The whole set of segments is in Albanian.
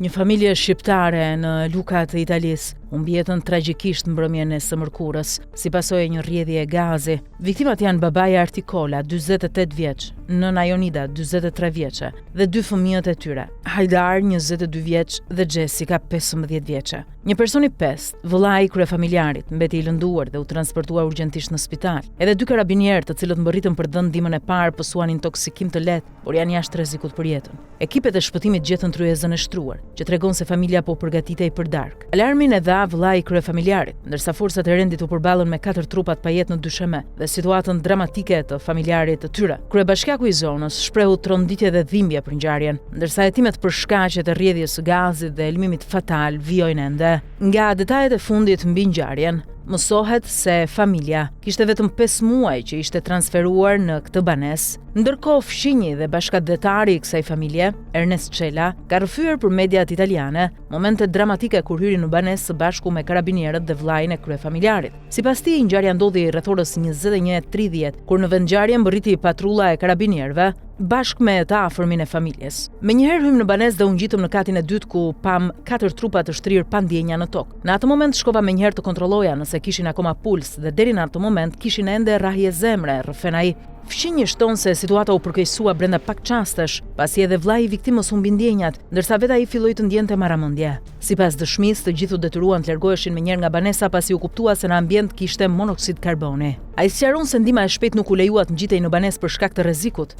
Një familje shqiptare në Luka të Italisë humbi jetën tragjikisht mbrëmjen e së mërkurës, si pasojë e një rrjedhje gazi. Viktimat janë babai Arti Kola, 48 vjeç, nëna Jonida, 43 vjeçe dhe dy fëmijët e tyre, Hajdar, 22 vjeç dhe Jessica, 15 vjeçe. Një person i pestë, vëllai i kryefamiljarit, mbeti i lënduar dhe u transportua urgjentisht në spital. Edhe dy karabinierë, të cilët mbërritën për të dhënë ndihmën e parë, pësuan intoksikim të lehtë, por janë jashtë rrezikut për jetën. Ekipet e shpëtimit gjetën tryezën e shtruar, që tregon se familja po përgatitej për darkë. Alarmin e dha vëllai i kryefamiljarit, ndërsa forcat e rendit u përballën me katër trupa të pajetë në dysheme dhe situatën dramatike të familjarit të tyre. Kryebashkiaku i zonës shprehu tronditje dhe dhimbje për ngjarjen, ndërsa hetimet për shkaqet e rrjedhjes së gazit dhe helmimit fatal vijojnë ende. Nga detajet e fundit mbi ngjarjen, mësohet se familja kishte vetëm 5 muaj që ishte transferuar në këtë banesë. Ndërkohë, fqinji dhe bashkatdhetari i kësaj familje, Ernest Çela, ka rrëfyer për mediat italiane momentet dramatike kur hyri në banesë së bashku me karabinierët dhe vëllain e kryefamiljarit. Sipas tij, ngjarja ndodhi rreth orës 21:30, kur në vendngjarje mbërriti patrulla e karabinierëve bashkë me të afërmin e familjes. Menjëherë hymë në banesë dhe u ngjitëm në katin e dytë ku pamë katër trupa të shtrirë pa ndjenja në tokë. Në atë moment shkova menjëherë të kontrolloja nëse kishin akoma puls dhe deri në atë moment kishin ende rrahje zemre, rrëfen ai. Fqinji shton se situata u përkeqësua brenda pak çastesh, pasi edhe vëllai i viktimës humbi ndjenjat, ndërsa vetë ai filloi të ndjente marramendje. Sipas dëshmisë, të gjithë u detyruan të largoheshin menjëherë nga banesa pasi u kuptua se në ambient kishte monoksid karboni. Ai sqaron se ndihma e shpejtë nuk u lejua të ngjitej në banesë për shkak të rrezikut.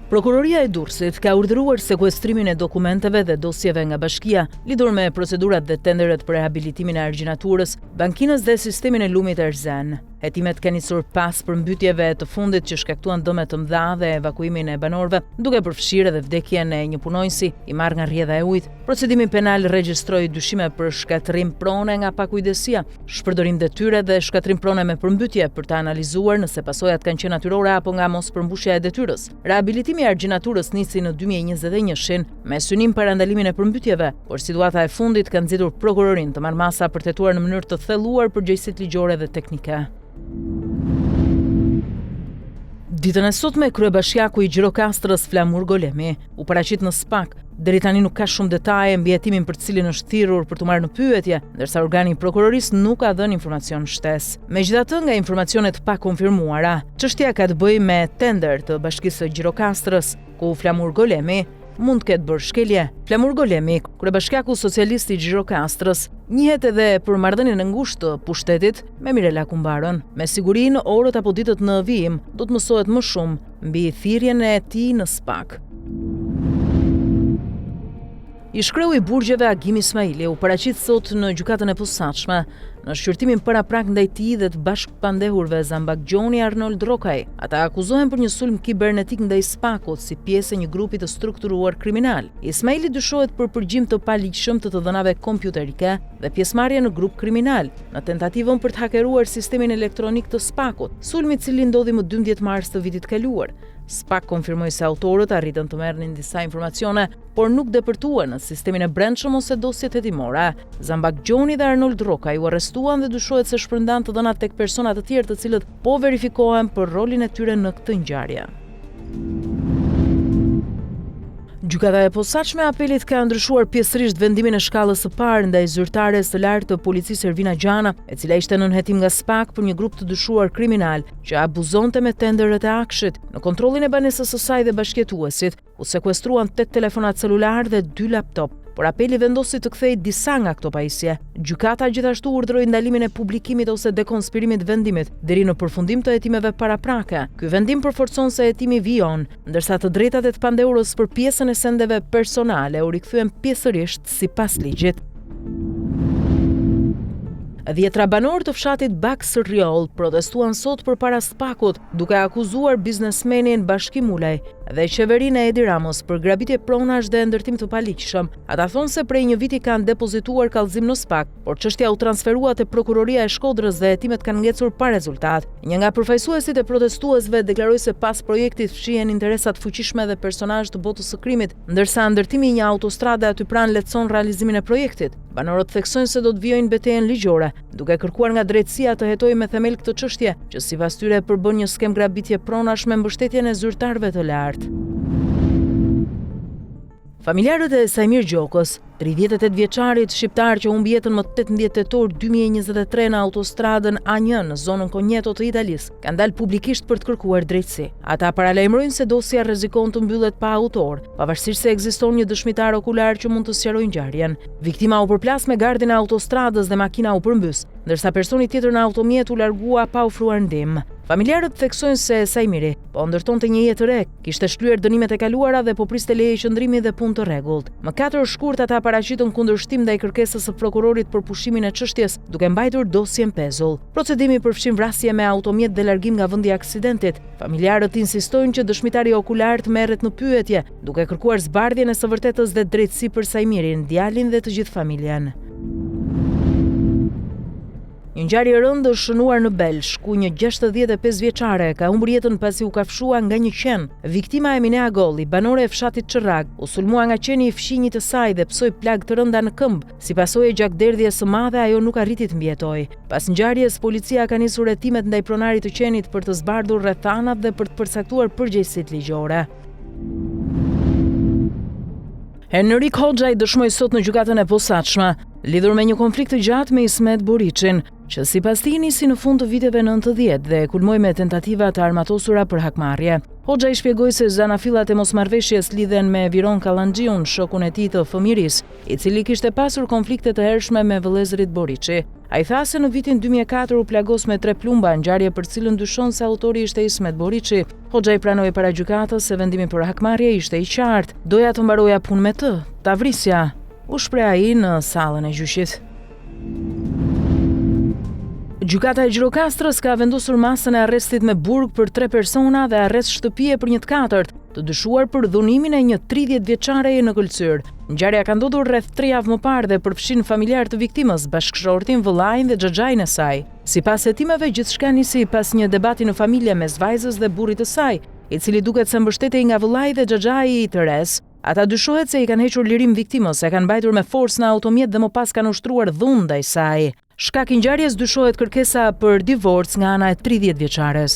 Prokuroria e Durrësit ka urdhëruar sekuestrimin e dokumenteve dhe dosjeve nga bashkia lidhur me procedurat dhe tenderët për rehabilitimin e argjinaturës, bankinës dhe sistemin e lumit Erzen. Hetimet kanë nisur pas përmbytjeve të fundit që shkaktuan dëme të mëdha dhe evakuimin e banorëve, duke përfshirë edhe vdekjen e një punonjësi i marrë nga rrjedha e ujit. Procedimi penal regjistroi dyshime për shkatërrim prone nga pakujdesia, shpërdorim detyre dhe shkatërrim prone me përmbytje për të analizuar nëse pasojat kanë qenë natyrore apo nga mospërmbushja e detyrës. Rehabilitimi i argjinaturës nisi në 2021-shin me synim parandalimin e përmbytjeve, por situata e fundit ka nxitur prokurorinë të marrë masa për të hetuar në mënyrë të thelluar përgjegjësitë ligjore dhe teknike. Ditën e sotme, kryebashkiaku i Gjirokastrës Flamur Golemi u paraqit në SPAK. Deri tani nuk ka shumë detaje mbi hetimin për të cilin është thirrur për t'u marrë në pyetje, ndërsa organi i prokurorisë nuk ka dhënë informacion shtesë. Megjithatë, nga informacione të pakonfirmuara, çështja ka të bëjë me tender të Bashkisë së Gjirokastrës, ku Flamur Golemi mund të ketë bërë shkelje. Flamur Golemi, kryebashkiaku socialist i Gjirokastrës, njihet edhe për marrëdhënien e ngushtë të pushtetit me Mirela Kumbarën. Me siguri në orët apo ditët në vijim do të mësohet më shumë mbi thirrjen e tij në SPAK. Ish-kreu i burgjeve Agim Ismaili u paraqit sot në gjykatën e posaçme në shqyrtimin paraprak ndaj tij dhe të bashkëpandehurve Zambak Gjoni e Arnold Rrokaj. Ata akuzohen për një sulm kibernetik ndaj SPAK-ut si pjesë e një grupi të strukturuar kriminal. Ismaili dyshohet për përgjim të paligjshëm të të dhënave kompjuterike dhe pjesëmarrje në grup kriminal në tentativën për të hakeruar sistemin elektronik të SPAK-ut, sulm i cili ndodhi më 12 mars të vitit të kaluar. SPAK konfirmoi se autorët arritën të merrnin disa informacione por nuk depërtuan në sistemin e brendshëm ose dosjet hetimore. Zambak Gjoni dhe Arnold Rrokaj u arrestuan dhe dyshohet se shpërndanë të dhënat tek persona të tjerë të cilët po verifikohen për rolin e tyre në këtë ngjarje. Gjykata e Posaçme e Apelit ka ndryshuar pjesërisht vendimin e shkallës së parë ndaj zyrtares së lartë të policisë Ervina Gjana, e cila ishte nën hetim nga SPAK për një grup të dyshuar kriminal që abuzonte me tenderët e AKSHI-t në kontrollin e banesës së saj dhe bashkëjetuesit. U sekuestruan 8 telefona celularë dhe 2 laptop, por apeli vendosi të kthejë disa nga këto pajisje. Gjykata gjithashtu urdhëroi ndalimin e publikimit ose dekonspirimit të vendimit deri në përfundim të hetimeve paraprake. Ky vendim përforcon se hetimi vijon, ndërsa të drejtat e të pandehurës për pjesën e sendeve personale u rikthyen pjesërisht sipas ligjit. Dhjetra banorë të fshatit Baksë-Rrjoll protestuan sot përpara SPAK-ut, duke akuzuar biznesmenin Bashkim Ulaj dhe qeverinë e Edi Ramës për grabitje pronash dhe ndërtim të paligjshëm. Ata thonë se prej një viti kanë depozituar kallëzim në SPAK, por çështja u transferua te Prokuroria e Shkodrës dhe hetimet kanë ngecur pa rezultat. Një nga përfaqësuesit e protestuesve deklaroi se pas projektit fshihen interesa të fuqishme dhe personazhe të botës së krimit, ndërsa ndërtimi i një autostrade aty pranë lehtëson realizimin e projektit. Banorët theksojnë se do të vijojnë betejën ligjore, duke kërkuar nga drejtësia të hetojë me themel këtë çështje, që sipas tyre përbën një skemë grabitje pronash me mbështetjen e zyrtarëve të lartë. Familjarët e Saimir Gjokës, 38 vjeçarit shqiptar që humbi jetën më 18 tetor 2023 në autostradën A1 në zonën Konjeto të Italisë, kanë dalë publikisht për të kërkuar drejtësi. Ata paralajmërojnë se dosja rrezikon të mbyllet pa autor, pavarësisht se ekziston një dëshmitar okular që mund të sqarojë ngjarjen. Viktima u përplas me gardhin e autostradës dhe makina u përmbys, ndërsa personi tjetër në automjet u largua pa ofruar ndihmë. Familjarët theksojnë se Saimiri po ndërtonte një jetë të re, kishte shlyer dënimet e kaluara dhe po priste leje qëndrimi dhe punë të rregullt. Më 4 shkurt ata paraqitën kundërshtim ndaj kërkesës së prokurorit për pushimin e çështjes, duke mbajtur dosjen pezull. Procedimi përfshin vrasje me automjet dhe largim nga vendi i aksidentit. Familjarët insistojnë që dëshmitari okular të merret në pyetje, duke kërkuar zbardhjen e së vërtetës dhe drejtësi për Saimirin, djalin dhe të gjithë familjen. Një ngjarje e rëndë është shënuar në Belsh, ku një 65 vjeçare ka humbur jetën pasi u kafshua nga një qen. Viktima Emine Agolli, banore e fshatit Çërrag, u sulmua nga qeni i fqinjit të saj dhe pësoi plagë të rënda në këmbë. Si pasojë e gjakderdhjes së madhe, ajo nuk arriti të mbijetojë. Pas ngjarjes, policia ka nisur hetimet ndaj pronarit të qenit për të zbardhur rrethanat dhe për të përcaktuar përgjegjësitë ligjore. Henrik Hoxhaj dëshmoi sot në gjykatën e posaçme, lidhur me një konflikt të gjatë me Ismet Boriçin, që sipas tij nisi në fund të viteve 90 dhe kulmoi me tentativa të armatosura për hakmarrje. Hoxhaj shpjegoi se zanafillat e mosmarrëveshjes lidhen me Viron Kallanxhiun, shokun e tij të fëmijërisë, i cili kishte pasur konflikte të hershme me vëllezërit Boriçi. Ai tha se në vitin 2004 u plagos me tre plumba, ngjarje për të cilën dyshon se autori ishte Ismet Boriçi. Hoxhaj pranoi para gjykatës se vendimi për hakmarrje ishte i qartë. Doja të mbaroja punë me të, ta vrisja, u shpreh ai në sallën e gjyqit. Gjykata e Gjirokastrës ka vendosur masën e arrestit me burg për tre persona dhe arrest shtëpie për një të katërt, të dyshuar për dhunimin e një 30 vjeçareje në Këlcyrë. Ngjarja ka ndodhur rreth 3 javë më parë dhe përfshin familjarë të viktimës, bashkëshortin, vëllain dhe xhaxhain e saj. Sipas hetimeve, gjithçka nisi pas një debati në familje mes vajzës dhe burrit të saj, i cili duket se mbështetej nga vëllai dhe xhaxhai i të resë. Ata dyshohet se i kanë hequr lirinë viktimës, e kanë mbajtur me forcë në automjet dhe më pas kanë ushtruar dhunë ndaj saj. Shkak i ngjarjes dyshohet kërkesa për divorc nga ana e 30 vjeçares.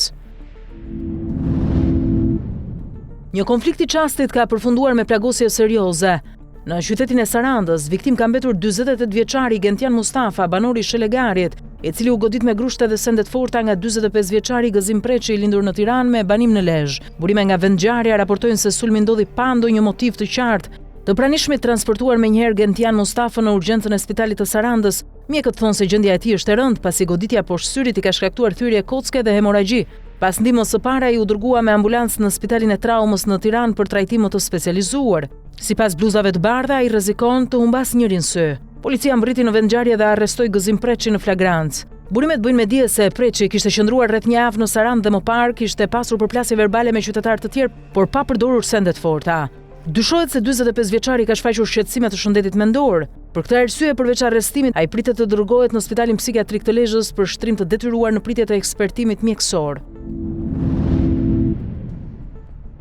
Një konflikt i çastit ka përfunduar me plagosje serioze. Në qytetin e Sarandës, viktimë ka mbetur 48 vjeçari Gentian Mustafa, banor i Shelegarit, i cili u godit me grushte dhe sende të forta nga 45 vjeçari Gëzim Preçi, i lindur në Tiranë me banim në Lezhë. Burime nga vendngjarja raportojnë se sulmi ndodhi pa ndonjë motiv të qartë. Të pranishmit transportuan menjëherë Gentian Mustafën në urgjencën e spitalit të Sarandës. Mjekët thonë se gjendja e tij është e rëndë, pasi goditja poshtë syrit i ka shkaktuar thyerje kocke dhe hemorragji. Pas ndihmës së parë, ai u dërgua me ambulancë në spitalin e traumës në Tiranë për trajtim më të specializuar. Sipas bluzave të bardha, ai rrezikon të humbasë njërin sy. Policia mbërriti në vendngjarje dhe arrestoi Gëzim Preçin në flagrancë. Burimet bëjnë me dije se Preçi kishte qëndruar rreth një javë në Sarandë dhe më parë kishte pasur përplasje verbale me qytetarë të tjerë, por pa përdorur sende të forta. Dyshohet se 45 vjeçari ka shfaqur shqetësime të shëndetit mendor. Për këtë arsye, përveç arrestimit, ai pritet të dërgohet në spitalin psikiatrik të Lezhës për shtrim të detyruar në pritje të ekspertimit mjekësor.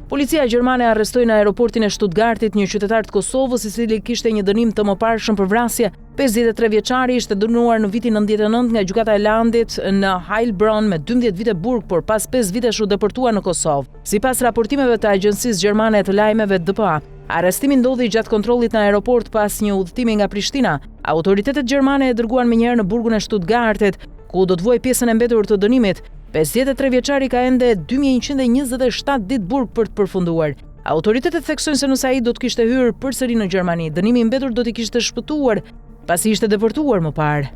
Policia gjermane arrestoi në aeroportin e Stuttgartit një qytetar të Kosovës i cili kishte një dënim të mëparshëm për vrasje. 53 vjeçari ishte dënuar në vitin 99 nga gjykata e Landit në Heilbronn me 12 vite burg, por pas 5 vitesh u deportua në Kosovë. Sipas raportimeve të agjencisë gjermane të lajmeve DPA, arrestimi ndodhi gjatë kontrollit në aeroport pas një udhëtimi nga Prishtina. Autoritetet gjermane e dërguan menjëherë në burgun e Stuttgartit, ku do të vuajë pjesën e mbetur të dënimit. 53 vjeçari ka ende 2127 ditë burg për të përfunduar. Autoritetet theksojnë se nëse ai do të kishte hyrë përsëri në Gjermani, dënimi i mbetur do t'i kishte shpëtuar, pasi ishte deportuar më parë.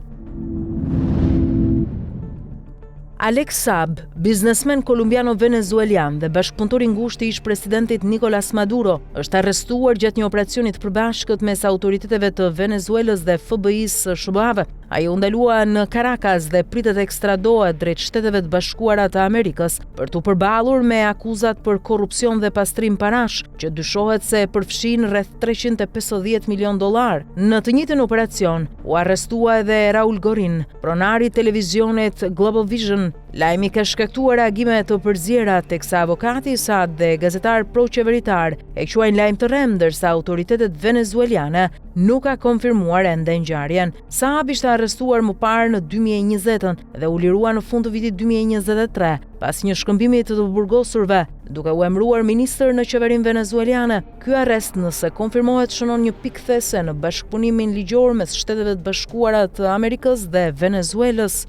Alex Saab, biznesmen kolumbiano-venezuelian dhe bashkëpunëtor i ngushtë i ish-presidentit Nicolas Maduro, është arrestuar gjatë një operacioni të përbashkët mes autoriteteve të Venezuelës dhe FBI-së së SHBA-ve. Ai u ndalua në Caracas dhe pritet të ekstradohet drejt Shteteve të Bashkuara të Amerikës për t'u përballur me akuzat për korrupsion dhe pastrim parash, që dyshohet se përfshijnë rreth 350 milion dollarë. Në të njëjtin operacion, u arrestua edhe Raul Gorin, Pronari i televizionit Globovisión, lajmi ka shkaktuar reagime të përziera teksa avokati i Saab dhe gazetarë pro-qeveritarë e quajnë lajm të rremë, ndërsa autoritetet venezueliane nuk ka konfirmuar ende ngjarjen. Saab ishte arrestuar më parë në 2020-ën dhe u lirua në fund të vitit 2023 pas një shkëmbimi të të burgosurve. duke u emëruar ministër në qeverinë venezueliane. Ky arrest, nëse konfirmohet, shënon një pikë kthese në bashkëpunimin ligjor mes Shteteve të Bashkuara të Amerikës dhe Venezuelës.